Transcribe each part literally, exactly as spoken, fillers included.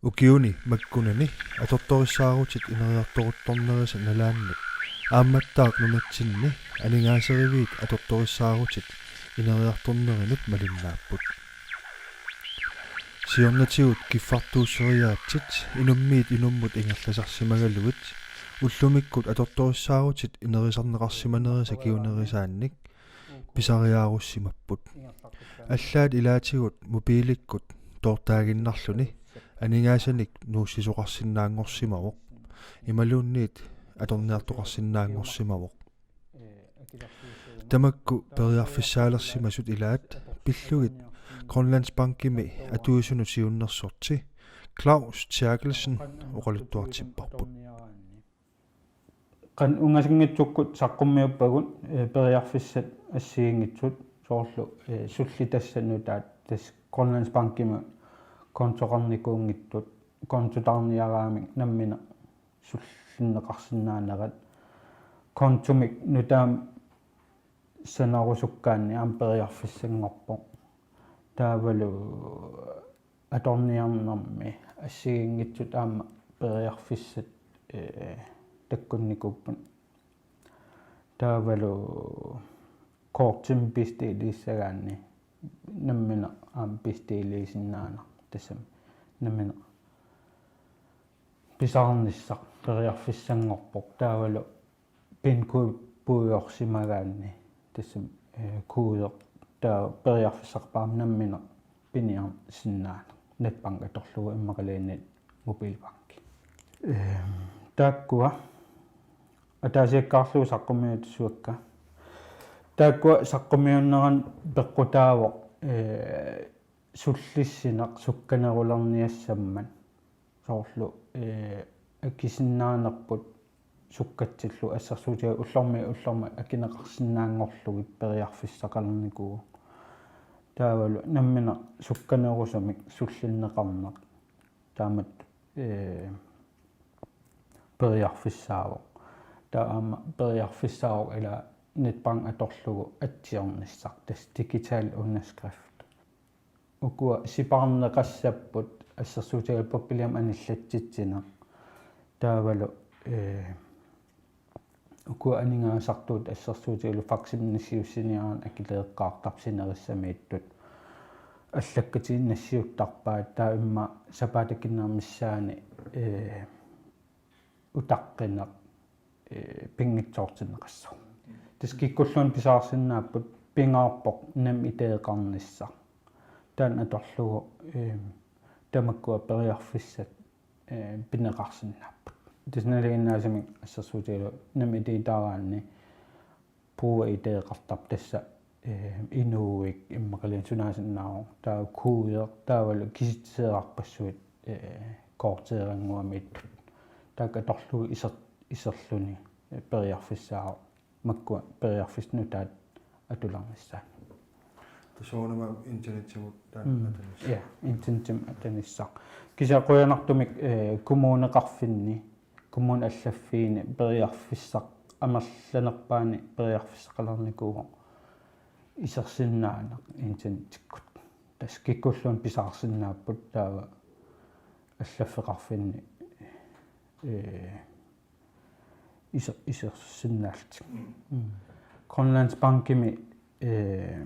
Ukiuni makkunani atortorissaarutit ineriartoruttornerisa nalaanni aammattaaq nunatsinni aningaaseriviit atortorissaarutit ineriartornerinut malinnaapput. Siornatigut kiffartuusseriaatsit inummiit inummut ingerlasarsimagalugit ullumikkut atortorissaarutit inerisarneqarsimanerisa kingunerisaannik pisariaarussimapput. Allaat ilaatigut mobiilikkut toortaaginnarluni aningaasanik nuussisoqarsinnaanngorsimavoq. Imaluunniit atorniartoqarsinnaanngorsimavoq. Tamakku periarfissaalersimasut ilaat pillugit Grønlandsbankimi atuisunut siunnersorti Claus Therkelsen oqaluttuartipparput. Qanoq ungasinngitsukkut saqqummiuppagut, eh, periarfissat assigiinngitsut soorlu, eh, sullitassanut taat tassa Grønlandsbankimi kontoqarnikuunngitsut kontotaarniaraangamik nammineq sullinneqarsinnaanerat kontomik nutaamik sanarusukkaanni aamma periarfissanngorpoq. Taavalu atorniarnermi assigiinngitsut aamma periarfissat, eh, takkunnikuupput. Taavalu kortimik bestilliissagaanni nammineq aamma bestilliisinnaaneq tassami nammineq pisarnissaq periarfissanngorpoq. Taavalu pinkode puigorsimagaanni tassami, eh, kodeq taava periarfissaqarpoq aamma nammineq piniarsinnaaneq netbank atorlugu immaqaluunniit mobilbanki. Ehm, taakkua ataasiakkaarlugu saqqummiutissuakka. Taakkua saqqummiunneranni peqqutaavoq, eh, sullissineq sukkanerulerniassammat. Soorlu, eh, akisinnaanerput sukkatsillugu assersuutigalugu ullormiit ullormut akineqarsinnaanngorlugit periarfissaqalernikuuvoq. Taavalu nammineq sukkanerusumik sullinneqarneq taamatut, eh, periarfissaavoq. Taava aamma periarfissaavoq ila netbank atorlugu atsiornissaq, tassa digital underskrift. Ukua sipaarneqassapput assersuutigalugu pappiliamut anillatsitsineq. Taavalu, eh, ukua aningaasartuut assersuutigalugu faximik nassiussiniaraanni akileeqqaartarput sinerissamiittut. Allakkatigut nassiuttarpaat taava immaqa sapaatip akunnerani missaani, eh, utaqqineq, eh, pinngitsoortinneqassaaq. Tassa kikkulluunniit pissaarsinnaapput pingaarpoq NemID-qarnissaq. Taanna atorlugu, eh, tamakkua periarfissat, eh, pineqarsinnaapput. Tassa nalinginnaasumik assersuutigalugu NemID-taaraanni BrugerID-qartarpoq tassa, eh, inuuik immaqaluunniit sunaasinnaavoq. Taava kodeq taavalu kisitsiseerarpassuit, eh, korteerannguamiittut. Taakku atorlugu iser-, iserluni, eh, periarfissaavoq. Makkua periarfissat nutaat atulernissaat. Taava soorunami internetsimut taanna Mm. atanissaq. Ja, internetsimut atanissaq. Kisianni qujanartumik, eh, kommuneqarfinni, kommunit allaffiini periarfissaq amerlanerpaani periarfissaqalernikuuvoq isersinnaaneq internetikkut. Tassa kikkulluunniit pissaarsinnaapput taava allaffeqarfinni, eh, iser-, isersinnaallutik. Mm. Grønlandsbankimi, eh,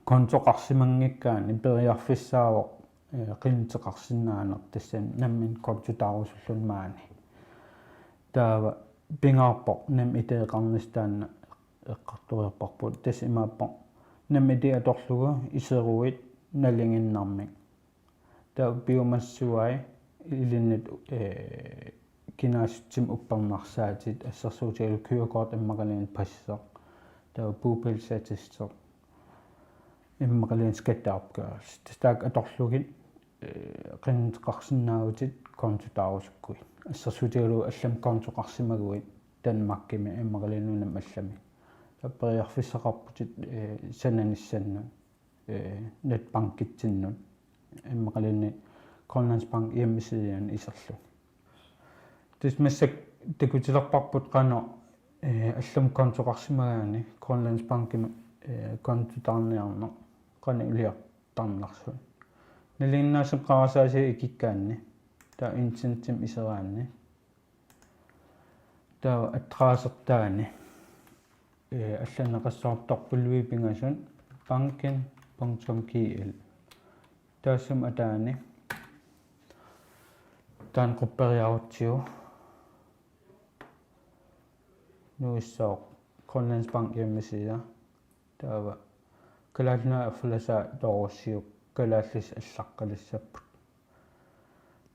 kontoqarsimanngikkaanni periarfissaavoq, eh, qinnuteqarsinnaaneq tassami nammineq kontotaarusulluni maani. Taava pingaarpoq NemID-qarnissaq taanna eqqartoriarparput. Tassa imaappoq NemID atorlugu iseruit nalinginnarmik. Taava piumassuai ilinnut, eh, kinaassutsimik uppernarsaatit assersuutigalugu kørekort immaqaluunniit passeq. Taava bopælsattest immaqaluunniit skatteopgørelse. Tassa taakku atorlugit, eh, qinnuteqarsinnaavutit kontotaarusukkuit. Assersuutigalugu allamik kontoqarsimaguit Danmarkimi immaqaluunniit nunami allami. Taava periarfissaqarputit, eh, sananissannut, eh, netbankitsinnut, immaqaluunniit Grønlandsbank hjemmesidiani iserluni. Tassa massakkut takutilerparput qanoq, eh, allamik kontoqarsimagaanni Grønlandsbankimi, eh, kontotaarniarneq qanoq iliortarnersut. Nalinginnaasumik qarasaasiaq ikikkaanni, taava internetimik iseraanni, taava adressertaani, ee, allanneqassaaq W pingasut banken punktum G L. Taassuma ataani taanna qupperiarutsigu nuissaaq Grønlandsbank hjemmeside. Taava Kalaallit Nunaat arlalinni toorussiuk kalaallisut allaqqalissapput.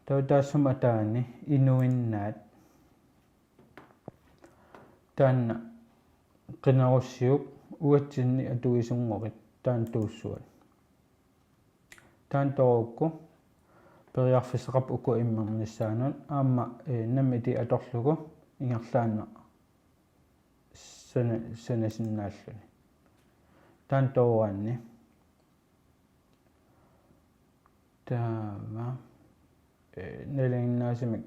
Taava taassuma ataani inuinnaat taanna qinerussiuk uatsinni atuisunngorit taanna tuussuat. Taanna toorukku periarfissaqarpoq uku immernissaannut aamma, ee, NemID atorlugu ingerlaannaq sana-, sanasinnaalluni. Taanna tooraanni. Taava, ee, nalinginnaasumik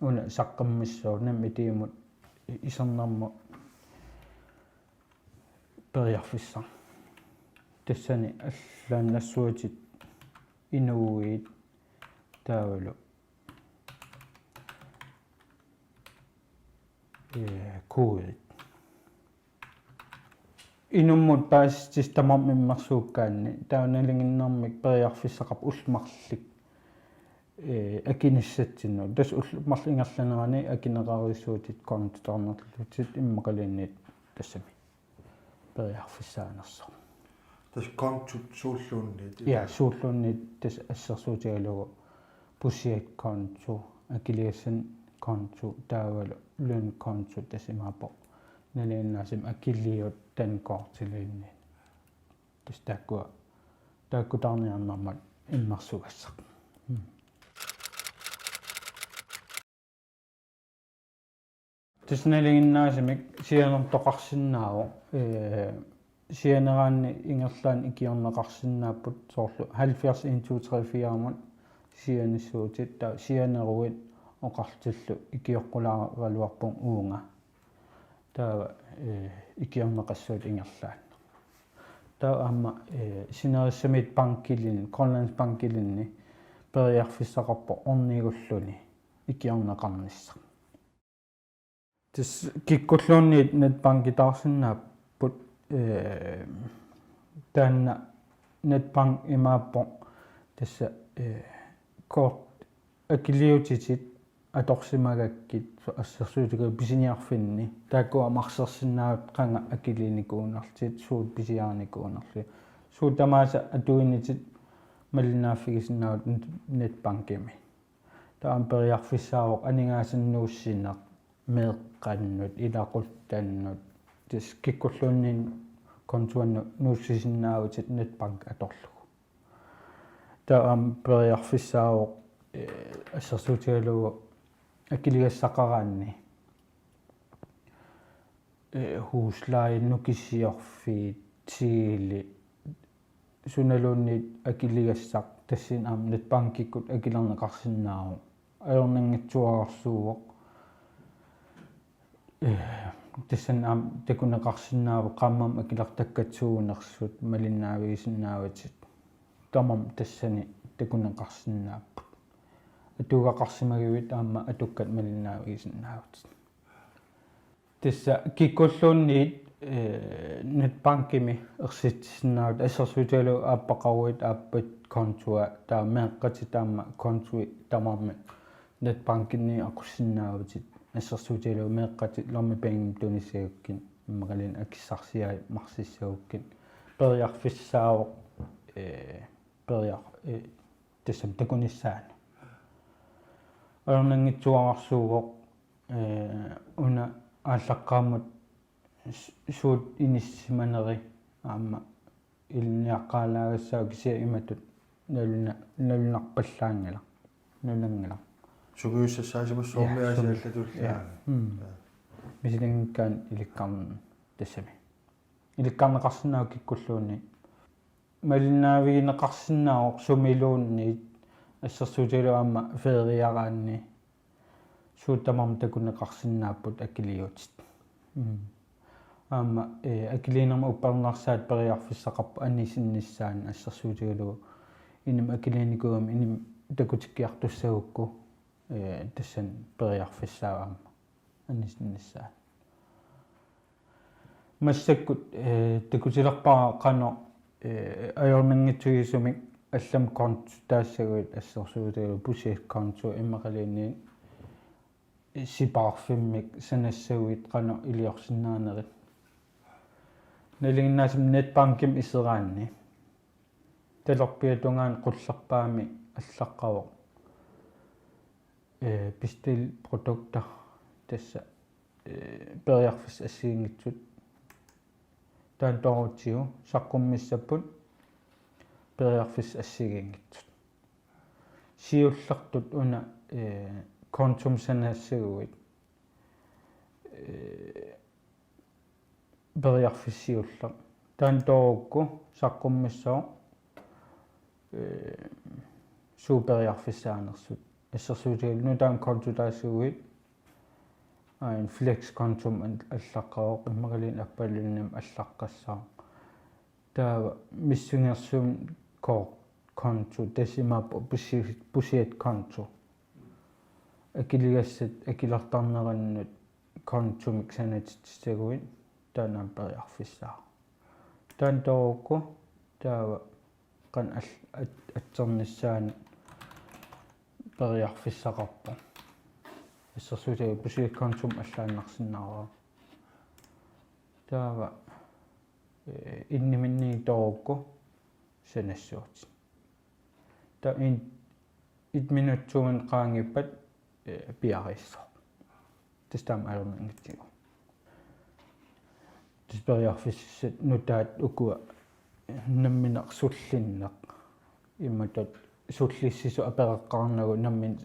una saqqummissoq NemID-mut i-, isernermut periarfissaq. Tassani allaat nassuiaat inuit taavalu, ee, kodit. Inummut paasissutissat tamarmik immersuukkaanni, taava nalinginnaasumik periarfissaqarpoq ullut marluk, ee, akinissatsinnut. Tassa ullut marluk ingerlanerani akineqartuutit kontotornerlutit immaqaluunniit tassami periarfissaanersoq. Tassa kontut suulluunniit? Ja, suulluunniit tassa assersuutigalugu budgetkonto, akiligassanik konto, taavalu lønkonto tassa imaappoq. Nalinginnaasumik akiliut dankortiliinni. Tassa taakkua, taakkua taarniarnermut immersugassaq. Mm. Tassa nalinginnaasumik sianertoqarsinnaavoq, ee, sianeraanni ingerlaannaq ikiorneqarsinnaapput soorlu halvfjerds en to tre fire-mut sianissuutit, taava sianeruit oqartillugu ikioqqulaaraluarpunga uunga. Taava, ee, ikiorneqassaaq ingerlaannaq. Taava aamma, ee, sinerissamiit bankilinni, Grønlandsbankilinni periarfissaqarpoq ornigulluni ikiorneqarnissaq. Tassa kikkulluunniit netbankitaarsinnaapput, ee, taanna netbank imaappoq tassa, ee, kort akiliutitit atorsimagakkit su-, assersuutigalugu pisiniarfinni. Taakkua aamma arsersinnaavat qanga akiliinikuunerlutit, suut pisiarinikuunerlugit. Suut tamaasa atuinitit malinnaaffigisinnaavat net-, netbankimi. Taanna periarfissaavoq aningaasanik nuussineq meeqqannut, ilaquttannut, tassa kikkulluunniit kontuannut nuussisinnaavutit netbank atorlugu. Taava aamma periarfissaavoq, ee, assersuutigalugu akiligassaqaraanni, ee, husleje, nukisiorfiit, Tele, sunaluunniit akiligassaq tassani aamma netbankikkut akilerneqarsinnaavoq. Ajornanngitsuararsuuvoq. Ee, tassani aamma takuneqarsinnaavoq qaammammut akilertakkat suunersut malinnaavigisinnaavatit. Tamarmik tassani takuneqarsinnaapput. Atugaqarsimagavit aamma atukkat malinnaavigisinnaavatit. Tassa kikkulluunniit, ee, netbankimi ersitsisinnaavutit assersuutigalugu aappaqaruit aappat kontua taava meeqqatit aamma kontui tamarmik netbankinni aqussinnaavutit assersuutigalugu meeqqatit lommepengemik tunissagukkit immaqaluunniit akissarsiai marsissagukkit periarfissaavoq, ee, periar-, ee, tassami takunissaanut. Ajornanngitsuararsuuvoq, ee, una aallaqqaammut s-, suut inissisimaneri aamma ilinniaqqaalaagassaaq kisianni imatut naluna-, nalunarpallaanngilaq, nunanngilaq. Sungiussassaasimasuummi. Ja, aasiit sung-, allatulli. Ja. Mm. Ja. Misilinngikkaanni ilikkarn-, tassami. Ilikkarneqarsinnaavoq kikkulluunniit. Malinnaavigineqarsinnaavoq sumiluunniit assersuutigalugu aamma feriaraanni suut tamarmik takuneqarsinnaapput akiliutit. Mm. Aamma, eh, akiliinermi uppernarsaatit periarfissaqarput anisinnissaanut assersuutigalugu. Inimi akiliinikuugami inimi takutikkiartussagukku, eh, tassani periarfissaavoq aamma anisinnissaanut. Massakkut, eh, takutilerpara qanoq, eh, ajornanngitsuigisumik allamik konto taassaguit assersuutigalugu pusiaskonto immaqaluunniit sipaarfimmik sanassaguit qanoq iliorsinnaanerit. Nalinginnaasumik netbankimik iseraanni talerpiata tungaanut qullerpaamik allaqqavoq, eh, bestil produkter tassa, eh, periarfissat assigiinngitsut. Taanna toorutsigu saqqummissapput periarfissat assigiinngitsut. Siullertut una, eh, kontomik sanassaguit, eh, periarfissaq siulleq. Taanna toorukku saqqummissaaq, eh, suut periarfissaanersut. Assersuutigalugu nutaamik konto taassaguit, aajuna Flex kontomik al-, allaqqavoq, immaqaluunniit Appalunnami allaqqassaaq. Taava missingersuumik ko-, konto, tassa imaappoq pusi-, pusiaskonto. Akiligassat akilertarnerannut kontomik sanatitsissaguit taanna periarfissaaq. Taanna toorukku taava qanoq al-, at-, atsernissaanut periarfissaqarpoq. Assersuutigalugu pusiaskontomik allaannarsinnaavara. Taava, eh, inniminniit toorukku sanassuutit. Taava in-, et minut to minut qaangiuppat, eh, piareersoq. Tassa taama ajornanngitsigu. Tassa periarfissat nutaat ukua nammineq sullinneq. Imatut sullissisut apereqqaarnagu nammineq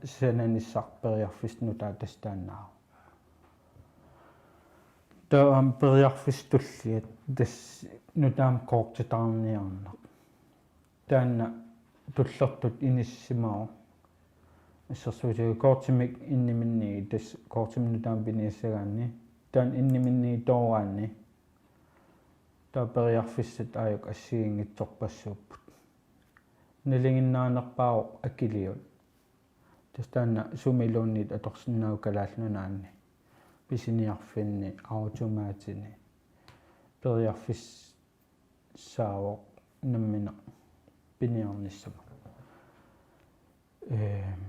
sananissaq periarfissaq nutaaq tassa taannaavoq. Taava aamma periarfissat tulliat tassa nutaamik kortitaarniarneq. Taanna tullertut inissimavoq. Assersuutigalugu kortimik inniminniit tassa kortimik nutaamik piniassagaanni. Taanna inniminniit tooraanni. Taava periarfissat aajuku assigiinngitsorpassuupput. Nalinginnaanerpaavoq akiliut. Tassa taanna sumiluunniit atorsinnaavoq Kalaallit Nunaanni. Pisiniarfinni, automatini. Periarfissaavoq nammineq piniarnissamut. Ehm,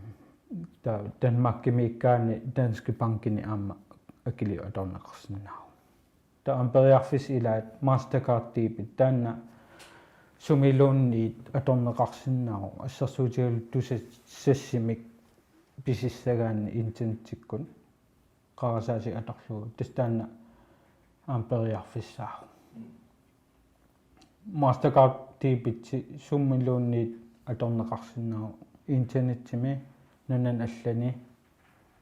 ta-, Danmarkimiikkaanni Danske Bankini aamma akiliut atorneqarsinnaavoq. Taava aamma periarfissat ilaat Mastercard debit taanna sumiluunniit atorneqarsinnaavoq assersuutigalugu tusassassimik pisissagaanni internettikkut qarasaasik atorlugu. Tassa taanna aamma periarfissaavoq. Mastercard debitsi sumiluunniit atorneqarsinnaavoq internettimi nunani allani,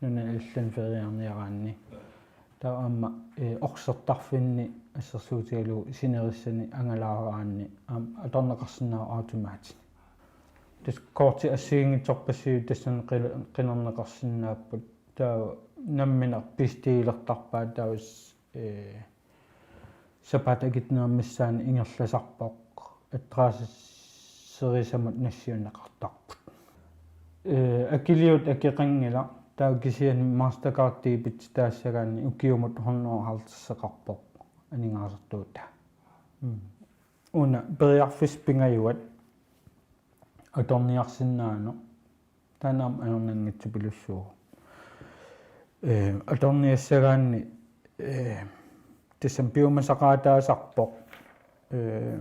nunani allani feriarniaraanni. Taava aamma, eh, orsertarfinni assersuutigalugu sinerissani angalaaraanni aamma atorneqarsinnaavoq automatini. Tassa kortit assigiinngitsorpassuit tassani qil-, qinerneqarsinnaapput. Taava nammineq bestiilertarpaat taava s-, eh, sapaatip akitsunerani missaani ingerlasarpoq, adresserisamut nassiunneqartarput. Eh, akiliut akeqanngilaq, taava kisianni Mastercard debit taassagaanni ukiumut hundrede og halvtredseqarpoq aningaasartuutaa. Mm. Una periarfissat pingajuat atorniarsinnaanera. Taanna aamma ajornanngitsupilussuuvoq. Eh, atorniassagaanni, eh, tassami piumasaqaataasarpoq, eh,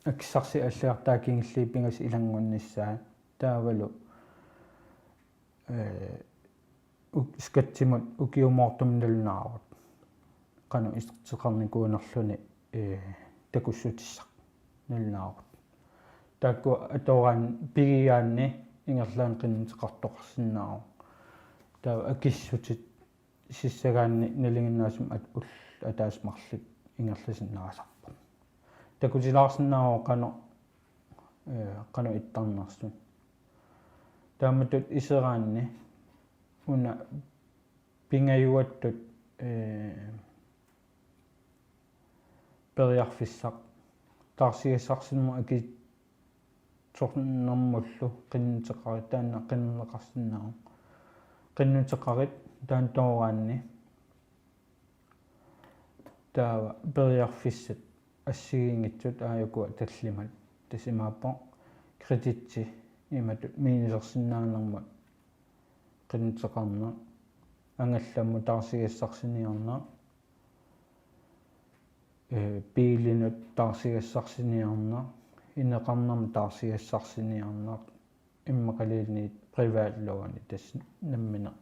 akissarsiat allagartaat kingulliit pingasut ilanngunnissaat. Taavalu, eh, uk-, skattimut ukiumoortumik nalunaarut. Qanoq isertitseqarnikuunerluni, eh, takussutissaq nalunaarut. Taakku atoraanni pigigaanni ingerlaannaq qinnuteqartoqarsinnaavoq. Taava akissutit sissagaanni nalinginnaasumik at-, ullut ataaseq marluk ingerlasinnaasarpoq. Takutilaarsinnaavoq qanoq, eh, qanoq ittarnersut. Taamatut iseraanni una pingajuattut, eh, periarfissaq taarsigassarsinermut akitsornermullu qinnuteqarit taanna qinnuteqarsinnaavoq. Qinnuteqarit taanna tooraanni taava periarfissat assigiinngitsut aajukua tallimat tassa imaappoq kreditti imatut minusersinnaanermut qinnuteqarneq, angallammut taarsigassarsiniarneq, ee, biilinut taarsigassarsiniarneq, ineqarnermut taarsigassarsiniarneq, immaqaluunniit privatlåni tassa nammineq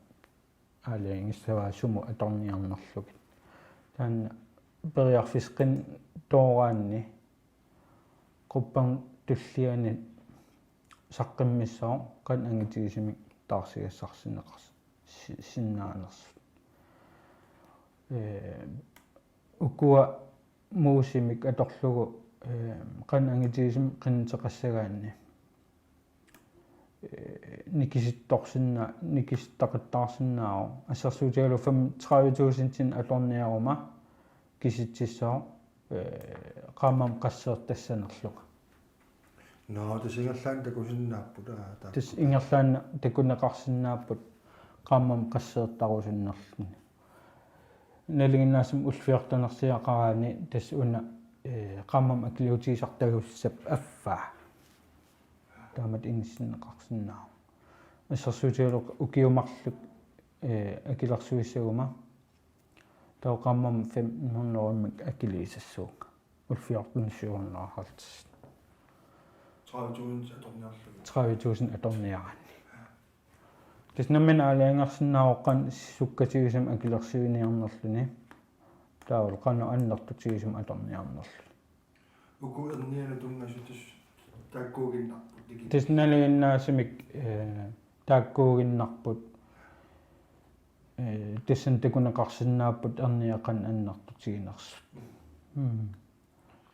aalajangissavaa sumut atorniarnerlugit. Taanna periarfissaq qinnuteqaraanni qupperneq tulliani saqqummissaaq qanoq angitigisumik taarsigassarsineqars-, si-, sinnaanersut. Ee, ukua muusimik atorlugu, ee, qanoq angitigisumik qinnuteqassagaanni, ee, nikisittorsinnaa-, nikisittaqattaarsinnaavoq. Assersuutigalugu fem-, tredive tusindinik atorniaruma kisitsissaaq, ee, qaammammut qasseertassanerlunga. Nå, tassa ingerlaannaq takusinnaapput, aa, taakku. Tassa ingerlaannaq takuneqarsinnaapput qaammammut qasseertarusunnerluni. Nalinginnaasumik ullut fjortenersiaqaraanni tassa una, ee, qaammammut akiliutigisartagassapput affaa. Taamatut inissinneqarsinnaavoq. Assersuutigalugu ukiut marluk, ee, akilersuissaguma taava qaammammut fem hundrede akiliisassuunga. Ullut fjorten syv hundrede og halvtreds. Tredive tusind atorniarlugit. Tredive tusind atorniaraanni. Tassa nammineq aalajangersinnaavoq qanoq sukkatigisumik akilersuiniarnerluni. Taavalu qanoq annertutigisumik atorniarnerluni. Uku ernialu tunngasut tassa taakkuuginnarput, digit-. Tassa nalinginnaasumik, ee, taakkuuginnarput, ee, tassani takuneqarsinnaapput erniat qanoq annertutiginersut. Mm.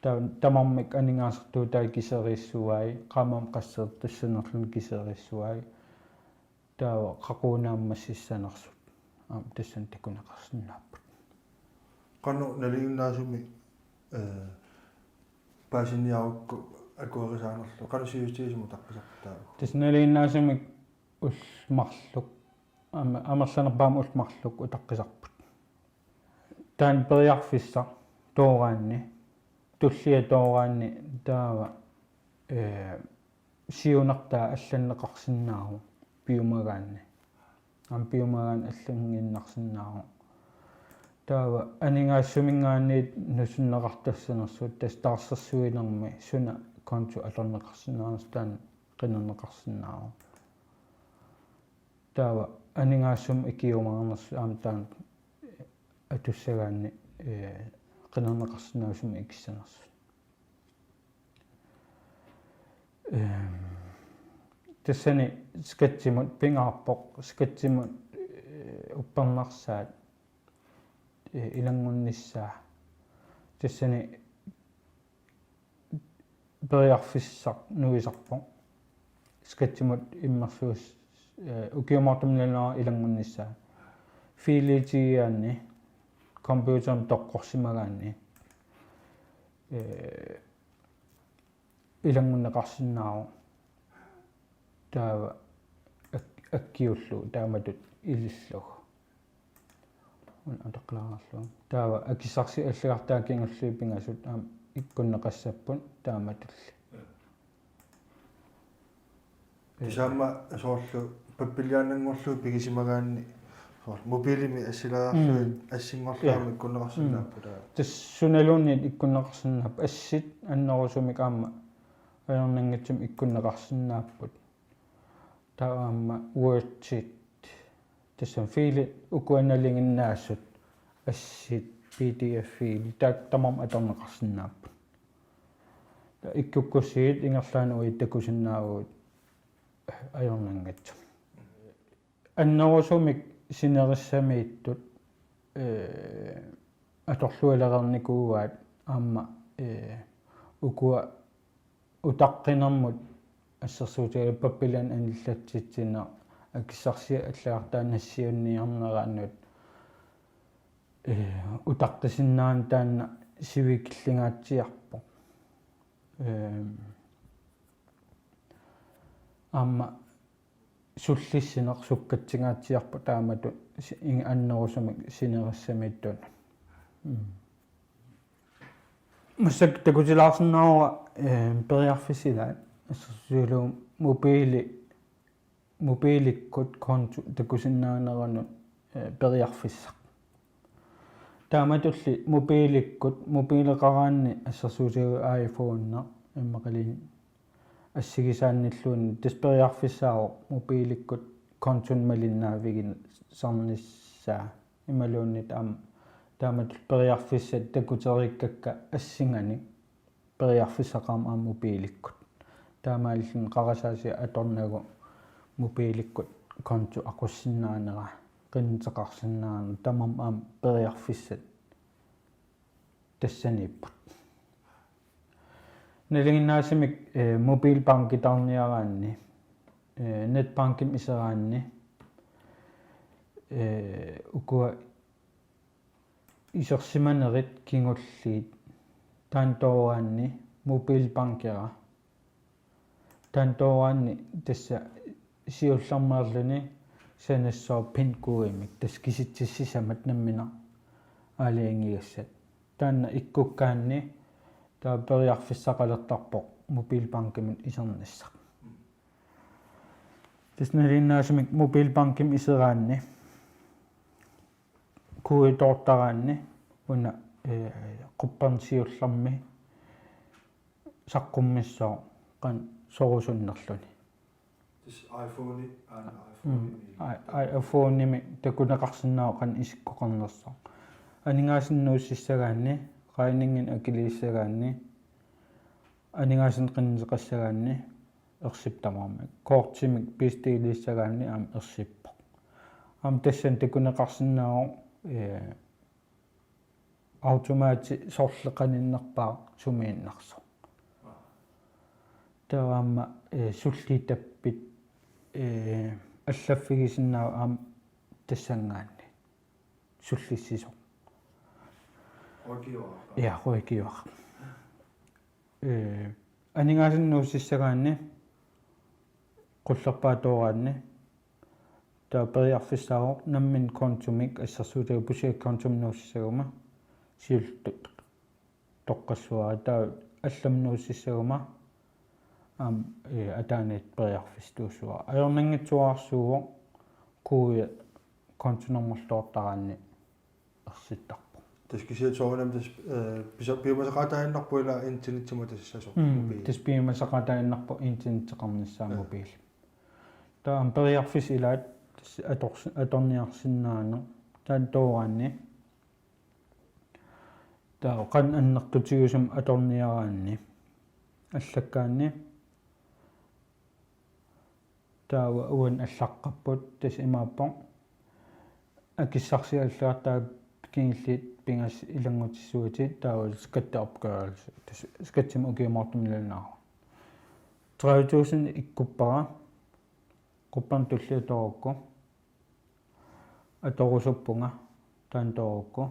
Ta-, tamarmik aningaasartuutai kiseriissuai, qaammammut qasseertassanerluni kiseriissuai. Taava qaqugu naammassissanersut. Aamma tassani takuneqarsinnaapput. Qanoq nalinginnaasumik, ee, paasiniarukku akuerisaanerlugit. Qanoq sivisutigisumik utaqqisarput taava? Tassa nalinginnaasumik ullut marluk, amer-, amerlanerpaamik ullut marluk utaqqisarput. Taanna periarfissaq tooraanni, tullia tooraanni taava, ee, siunertaa allanneqarsinnaavoq piumagaanni. Aamma piumagaanni allanngiinnarsinnaavoq. Taava aningaasasuminngaanniit nusunneqartassanersut tassa taarsersuinermi suna konto atorneqarsinnaanersoq taanna qinerneqarsinnaavoq. Taava aningaasasumik ikiumaarnersut aamma taanna atussagaanni, ee, qinerneqarsinnaavoq sumut ikissanersut. Ehm, tassani skattimut pingaarpoq, skattimut, ee, uppernarsaat, ee, ilanngunnissaa. Tassani periarfissaq nuisarpoq. Skattimut immersuus-, ee, ukiumoortumik nalunara ilanngunnissaa. Fiiliitigigaanni, computerimut toqqorsimagaanni, ee, ilanngunneqarsinnaavoq. Taava ak-, akkiullugu taamatut ilillugu. Una utaqqilaareerlugu. Taava akissarsiat allagartaat kingulliit pingasut aamma ikkunneqassapput taamatulli. Tasaamma soorlu pappiliaannanngorlugu pigisimagaanni soorlu mobilimik assileriarlugit Mm. assinngorlugit aamma Ja. ikkunneqarsinnaapput taava. Tassa sunaluunniit ikkunneqarsinnaapput, assit annerusumik aamma ajornanngitsumik ikkunneqarsinnaapput. Taava aamma Wordit, tassami fiilit ukua nalinginnaasut, assit, P D F-fiilit, taakku tamarmik atorneqarsinnaapput. Taava ikkukkussiit ingerlaannaq uagut takusinnaavugut ajornanngitsumik. Annerusumik sinerissamiittut, ee, atorlualereernikuuaat aamma, ee, ukua utaqqinermut assersuutigalugu pappilianik anillatsitsineq akissarsiat allagartaat nassiunniarneranut, ee, utaqqisinnaaneq taanna sivikillingaatsiarpoq. Ehm, aamma sullissineq sukkatsinngaatsiarpoq taamatut si-, in-, annerusumik sinerissamiittunut. Mm. Massakkut takutilaarsinnaavara, ehm, periarfissat ilaat assersuutigalugu mobiili mobiilikkut konto takusinnaaneranut, eh, periarfissaq. Taamatulli mobiilikkut, mobiileqaraanni assersuutigalugu iPhone immaqaluunniit assigisaannilluunniit tassa periarfissaavoq mobiilikkut kontonik malinnaavigisarnissaa imaluunniit aamma taamatut periarfissat takutereerakka assinganik periarfissaqarami aamma mobiilikkut. Taamaalilluni qarasaasiaq atornagu mobiilikkut konto aqussinnaanera, qinnuteqarsinnaanera, tamarmik aamma periarfissat tassaniipput. Nalinginnaasumik, eh, mobiilbankitaarniaraanni, eh, netbankimik iseraanni, eh, ukua isersimanerit kingulliit taanna tooraanni mobiilbankera. Taanna tooraanni tassa siullermeerluni sanassooq pinkode-mik tassa kisitsisit sisamat nammineq aalajangigassat. Taanna ikkukkaanni taava periarfissaqalertarpoq mobiilbankimut isernissaq. Tassa nalinginnaasumik mobiilbankimik iseraanni kode toortaraanni una, eh, qupperneq siullermi saqqummissaaq qanoq sorusunnerluni. Tassa iPhone, aana iPhone. Mm. I-, i-, iPhone-imi takuneqarsinnaavoq qanoq isikkoqarnersoq. Aningaasanik nuussissagaanni, regninginik akiliissagaanni, aningaasanik qinnuteqassagaanni, ersippoq tamarmik. Kortimik bestillissagaanni aamma ersippoq. Aamma tassani takuneqarsinnaavoq, eh, automati sorleq qaninnerpaaq sumiinnarsoq. Taava aamma, eh, sullittappit, eh, allaffigisinnaavoq aamma tassanngaanniit sullissisoq. Rådgiver. Ja, rådgiver. Eh, aningaasanik nuussissagaanni, qullerpaap tooraanni, taava periarfissaavoq nammineq kontomik assersuutigalugu Pisiaq kontomik nuussissaguma siulleq toqqassuara, taava allamik nuussissaguma aamma, eh, ataaniittut periarfissatuussuara. Ajornanngitsuararsuuvoq kode kontonormarluartaraanni ersittarpoq. Tassa kisianni soorunami tassa, eh, pisa-, piumasaqaataaginnarpoq ila internetsimut tassasoq. Mm, mobiili. Tassa piumasaqaataaginnarpoq internetteqarnissaa. Ja. Mobiili. Taava aamma periarfissat ilaat tassa ators-, atorniarsinnaaneq. Taanna tooraanni. Taava qanoq annertutigisumik atorniaraanni. Allakkaanni. Taava uani allaqqapput tassa imaappoq: akissarsialliartaat kingulliit pingasut ilanngutissuutit, taava skatteopgørelse, tassa skattimik ukiumoortumik nalunaaruit. Tredive tusind ikkuppara, qupperneq tulliutoorukku atorusuppunga, taanna toorukku.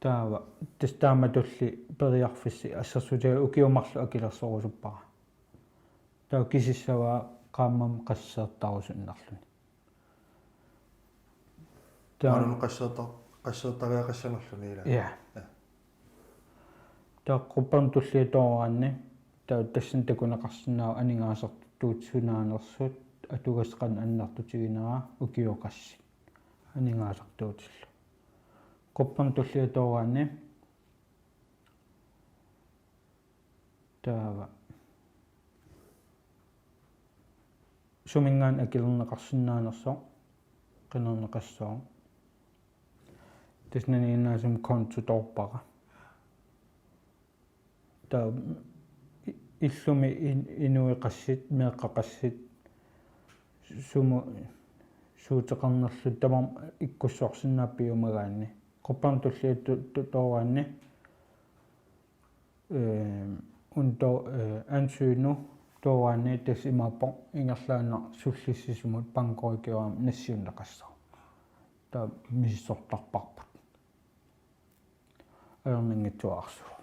Taava tassa taamatulli periarfissat assersuutigalugu ukiut marluk akilersorusuppara. Taava kisissavaa qaammammi qasseertarusunnerluni. Taava maanna qasseerta-, qasseertariaqassanerluni ilaa. Ja. Ja. Taava qupperneq tulliutoraanni, taava tassani takuneqarsinnaavoq aningaasartuutit sunaanersut, atugassat qanoq annertutiginera, ukiut qassit aningaasartuutillu. Qupperneq tulliutoraanni taava suminngaanniit akilerneqarsinnaanersoq qinerneqassooq. Tassa nalinginnaasumik konto toorpara. Taava i-, illumi in-, inuit qassit, meeqqat qassit, sumut suuteqarnerlutik tamarmik ikkussorsinnaapput piumagaanni. Qupperneq tulliutu-, tu-, tooraanni, eh, unto-, eh, ansøgnu tooraanni tassa imaappoq ingerlaannaq sullissisumut bankrådgiverimi nassiunneqassaaq. Taava misissortarparput. ajornanngitsuararsuuvoq.